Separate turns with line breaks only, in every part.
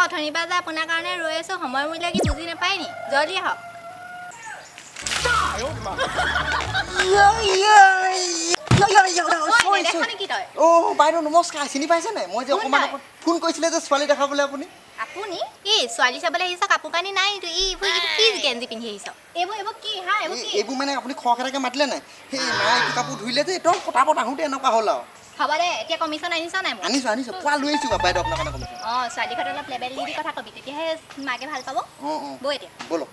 অথনিৰ পৰা যে আপোনাৰ কাৰণে ৰৈ আছোঁ, সময় মূল্য কি বুজি নাপায় নি? জলদি আহক। ঐ, নেদেখ নেকি তই?
অ' বাইদেউ নমস্কাৰ, চিনি পাইছে নাই? মই যে
কোন
অকণমান
তই?
আগত ফোন কৰিছিলে যে ছোৱালী দেখাবলৈ আপুনি।
আপুনি এই ছোৱালী চাবলৈ আহিছ, কাপোৰ কানি নাই, এইবোৰ কি গেঞ্জি পিন্ধি আহিছ? এইবোৰ কি হা, এইবোৰ কি?
এইবোৰ মানে আপুনি খৰখেদাকৈ মাতিলে নাই, সেই মায়ে এইটো কাপোৰ ধুইলে যে একদম পটাপট আহোঁতে এনেকুৱা হ'ল আৰু।
হ'ব দে, এতিয়া কমিশ্যন আনিছ নাই মোক?
আনিছোঁ আনিছোঁ, পুৱা লৈ আহিছোঁ বাইদেউ আপোনাৰ কাৰণে কমিশ্যন।
অঁ, ছোৱালীঘৰত অলপ লেবেল দি দি কথা কবি, তেতিয়াহে মাকে ভাল পাব।
অঁ অঁ।
বৈ এতিয়া।
ব'লক।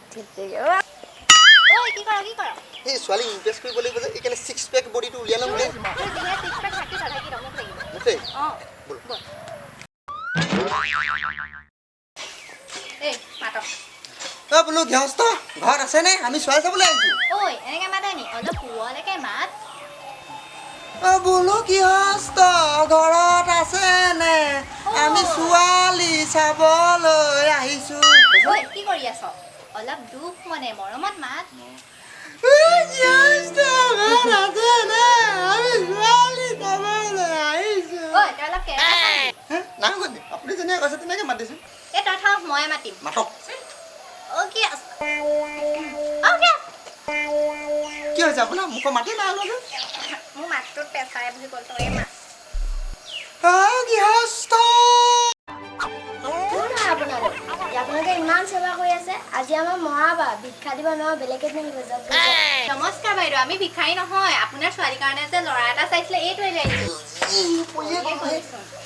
ঐ, কি কৰ কি কৰ?
এই ছোৱালীক ইমপ্ৰেছ কৰিব লাগিব যে, এইকাৰণে ছিক্স পেক বডিটো উলিয়াই ল'ম বুলি।
তোৰ যিহে ছিক্স পেক, থাকি থ, থাকি থ, মোক লাগিব।
মুঠেই।
অঁ।
ব'লক।
ব'ল। এই মাতক।
অ' বোলো গৃহস্থ ঘৰত আছেনে? আমি ছোৱালী চাবলৈ আহিছোঁ।
ঐ, এনেকৈ মাতে নি? অলপ পুৱলৈকে মাত।
অ' বোলো গৃহস্থ ঘৰত আছেনে? আমি ছোৱালী চাবলৈ আহিছোঁ।
ঐ, কি কৰি আছ? অলপ দুখ মনে মৰমত মাত।
গৃহস্থ ঘৰত আছেনে? আমি ছোৱালী চাবলৈ আহিছোঁ।
ঐ, তই অলপ কেৰেলা আছ নেকি?
হে, নাই হোৱা নি? আপুনি যেনেকৈ কৈছে তেনেকৈ মাতিছোঁ।
এই তই থাক, ময়ে মাতিম।
মাতক।
অ' কি আছ? অ' কি আছ?
কি হৈছে আপোনাৰ মুখৰ মাতেই নাই ওলোৱা যে?
মোৰ মাতটোত পেচাই বুলি গ'ল, তয়ে মাত।
অ' গৃহস্থ।
কোন হয় আপোনালোক? আপোনালোকে ইমান সেৱা কৰি আছে। আজি আমাৰ মহাবাৰ, ভিক্ষা দিব নোৱাৰো, বেলেগ এদিন দিব। যাওক, যাওক।
নমস্কাৰ বাইদেউ, আমি ভিক্ষাৰী নহয়। আপোনাৰ ছোৱালীৰ কাৰণে যে ল'ৰা এটা চাইছিলে, এইটোৱে লৈ আহিছোঁ।
পৰিয়ে গ'ল হে।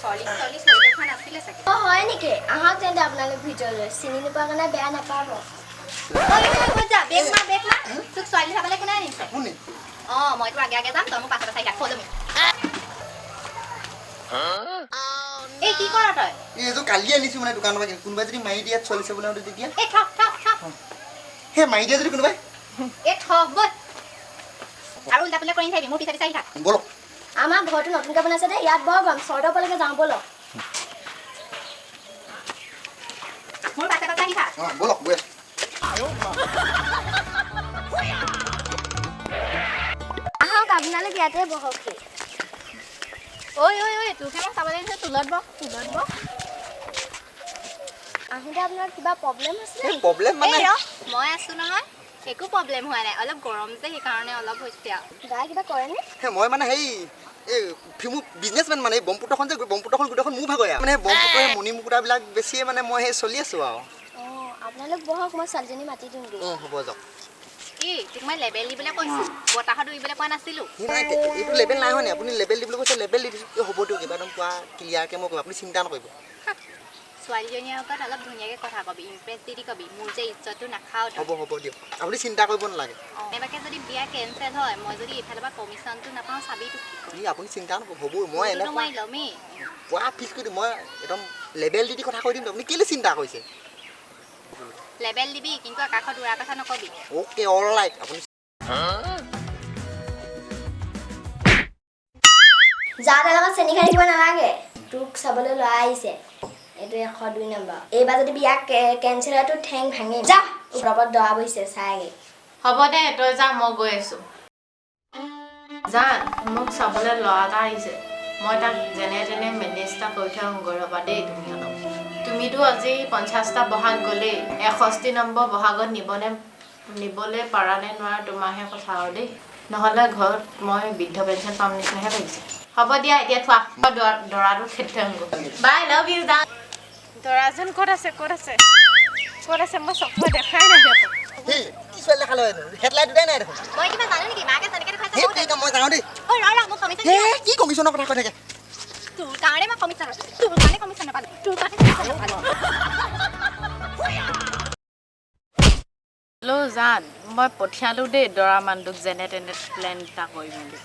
40 40 চৈধ্যখন আছিলে চাগে।
অ হয় নেকি? আহক তেন্তে আপোনালোক ভিতৰলৈ, চিনি নোপোৱাৰ কাৰণে বেয়া নাপাব।
ঐ, ঐ, ক'ত যা? বেগ মাৰ, বেগ মাৰ। তোক ছোৱালী চাবলৈ কোনে আনিছে?
আপুনি।
অঁ, মইতো আগে আগে যাম, তই মোক পাছতে চাই থাক, ফ'ল' মি। এই কি কৰ তই?
এই এইযোৰ কালি আনিছোঁ মানে দোকানৰ পৰা কিনি। কোনোবাই যদি মাৰি দিয়ে ছোৱালী চাবলৈ আহোঁতে তেতিয়া?
এই থ থ থ।
সেই মাৰি দিয়ে যদি কোনোবাই?
এই থ, ব'ল। আৰু উল্টা পুল্টা কৰি নাথাকিবি, মোৰ পিছে পিছে আহি থাক।
ব'লক।
আমাৰ ঘৰটো নতুনকৈ বনাইছে দে, ইয়াত বৰ গৰম, চৰ্টৰ ওপৰলৈকে যাওঁ ব'লক।
মোৰ পাছে পাছে আহি থাক।
অঁ ব'লক, গৈ আছোঁ।
আহক আপোনালোক ইয়াতে বহকহি।
ঐ ঐ ঐ, তোকহে মই চাবলৈ দিছোঁ, তুলত বহ, তুলত বহ।
আহোঁতে আপোনাৰ কিবা প্ৰব্লেম হৈছিলে
এই
নেকি?
প্ৰব্লেম মানে
এই ৰ, মই আছোঁ নহয়, একো প্ৰব্লেম হোৱা নাই। অলপ গৰম যে, সেইকাৰণে অলপ হৈছে আৰু।
গাই কিবা কৰেনে?
হে, মই মানে সেই এই মোৰ বিজনেছমেন, মানে এই ব্ৰহ্মপুত্ৰখন যে, ব্ৰহ্মপুত্ৰখন গোটেইখন মোৰ ভাগৰে আৰু। মানে ব্ৰহ্মপুত্ৰৰ সেই মণি মুকুতাবিলাক বেছিয়ে মানে মই সেই চলি আছোঁ আৰু।
অঁ, আপোনালোক বহক, মই ছোৱালীজনী মাতি দিওঁগৈ।
অঁ হ'ব, যাওক।
এই তোক মই লেবেল দিবলৈ কৈছোঁ, বতাহত উৰিবলৈ কোৱা নাছিলোঁ।
সি নাই, এইটো লেবেল নাই হয় নাই? আপুনি লেবেল দিবলৈ কৈছে, লেবেল দি দিছোঁ। এই হ'ব দিয়ক, কিবা একদম পুৰা ক্লিয়াৰকৈ মই ক'ম, আপুনি চিন্তা নকৰিব।
ছোৱালীজনীৰ আগত অলপ ধুনীয়াকৈ কথা কবি, ইমপ্ৰেছ দি দি কবি, মোৰ যে ইজ্জতটো নাখাওঁ তই।
হ'ব হ'ব দিয়ক, আপুনি চিন্তা কৰিব নালাগে।
অঁ, কেনেবাকৈ যদি বিয়া কেঞ্চেল হয়, মই যদি এইফালৰ পৰা কমিশ্যনটো নাপাওঁ, চাবি তোক কি কৰিম।
ই আপুনি চিন্তা নকৰিব, হ'ব, মই
তোৰটোতো
এনেকুৱা
মই ল'মেই।
পুৰা ফিক্স কৰি দিম, মই একদম লেবেল দি দি কথা কৈ দিম, আপুনি কেলৈ চিন্তা কৰিছে?
লেবেল দিবি, কিন্তু আকাশত উৰাৰ কথা নকবি।
অ'কে, অল ৰাইট, আপুনি
যা, তাৰ লগত চেনি খাই থাকিব নালাগে। তোক চাবলৈ ল'ৰা আহিছে, এইটো 102 নম্বৰ। এইবাৰ যদি বিয়া কেঞ্চেল হয়, তোৰ ঠেং ভাঙিম। যা, ওপৰত দৰা বহিছে, চাইগে।
হ'ব দে, তই যা, মই গৈ আছো। জান, মোক চাবলৈ ল'ৰা এটা আহিছে, মই তাক যেনে তেনে মেনেজ এটা কৰি থৈ আহোঁগৈ। ৰ'বা দেই তুমি অলপ। তুমিতো আজি 50টা বহাগ গ'লেই, 61 নম্বৰ বহাগত নিবনে নিবলৈ পাৰানে নোৱাৰা তোমাৰহে কথা আৰু দেই। নহ'লে ঘৰত মই বৃদ্ধ পেঞ্চন পাম নিচিনাহে লাগিছে। হ'ব দিয়া, এতিয়া থোৱা, মই দৰাটো খেদি থৈ আহোঁগৈ। বাই, লাভ you. জান, দৰাজন ক'ত আছে? ক'ত আছে, ক'ত আছে? মই চকুৱে দেখাই নাই দেখোন।
সেই কি ছোৱালী দেখালে হেডলাইট দুটাই নাই দেখোন।
মই কিবা জানো নেকি? মাকে যেনেকৈ দেখুৱাইছে।
সেই তেৰিকা, মই যাওঁ দেই।
ঐ, ৰ ৰ, মোক কমিশ্যন।
হে, কি কমিশ্যনৰ কথা কৈ থাকে?
তোৰ কাৰণে মই কমিশ্যন, তোৰ কাৰণে কমিশ্যন নাপালোঁ, তোৰ কাৰণে কমিশ্যন নাপালোঁ।
হেল্ল' জান, মই পঠিয়ালোঁ দেই দৰা মানুহটোক যেনে তেনে প্লেন এটা কৰি মেলি।